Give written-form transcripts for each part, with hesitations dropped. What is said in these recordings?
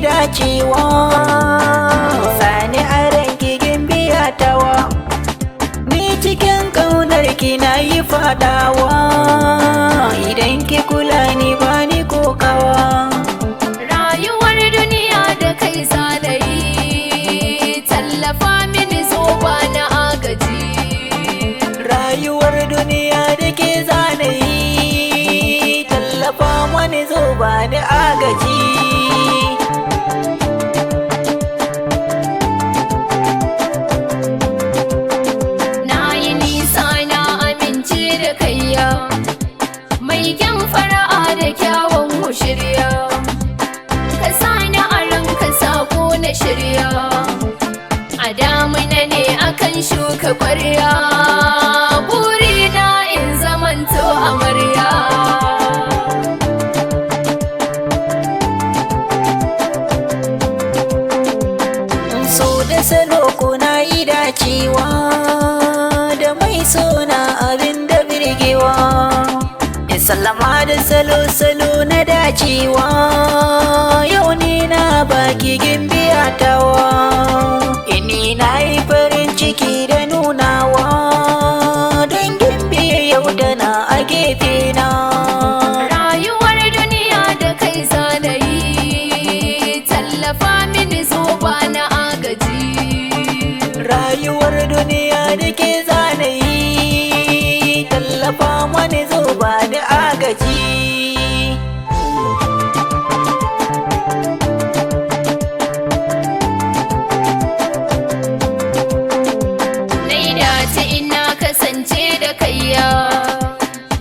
yi dacewa. Sani a ranki gimbiya tawa, ni cikin ƙaunar ki na yi fadawa. Idan ki kula ni bani kokawa. Rayuwar duniya da kai zanayi, tallafa mini zo ba na agaji. Rayuwar duniya da ke zanayi, tallafa mani zo ba ni agaji. Na yi nisa na amince da kaiya, mai kyan fara'a da kyawun shirya. Ka sani a ranka sako na shirya, a damuna ne akan shuka kwarya. Burina in zamanto amarya. So da salo kuna yi dacewa, da mai sona abin da birgewa. In sallama da salo-salo na dacewa, yau ni na baki gimbiya tawa. Ini na yi farin ciki da nunawa, don gimbiya yau tana a gefe na. Rayuwar duniya da kai zanayi, tallafa mini zo ba na agaji. Rayuwar duniya da ke zanayi, tallafa mani zo ba da agaji. Nai dace ina kasance da kaiya,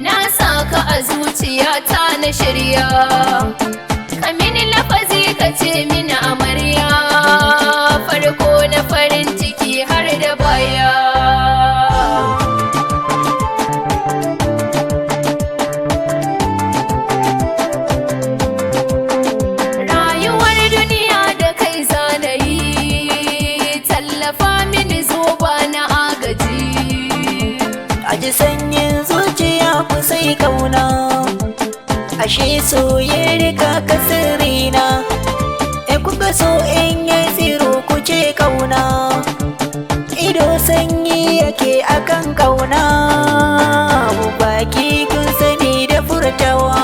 na saka a zuciyata na shirya. Ka mini lafazi ka ce mini amarya, farko na farin ciki har da baya. Rayuwar duniya da kai zanayi, tallafa mini zo ba na agaji. A ji sanyin zuciya ku sai kauna, ashe soyayyar ka kasirina. In kuka so in yi tsiro ku ce kauna, ido sanyi yake akan kauna. Baki kun sani da furtawa.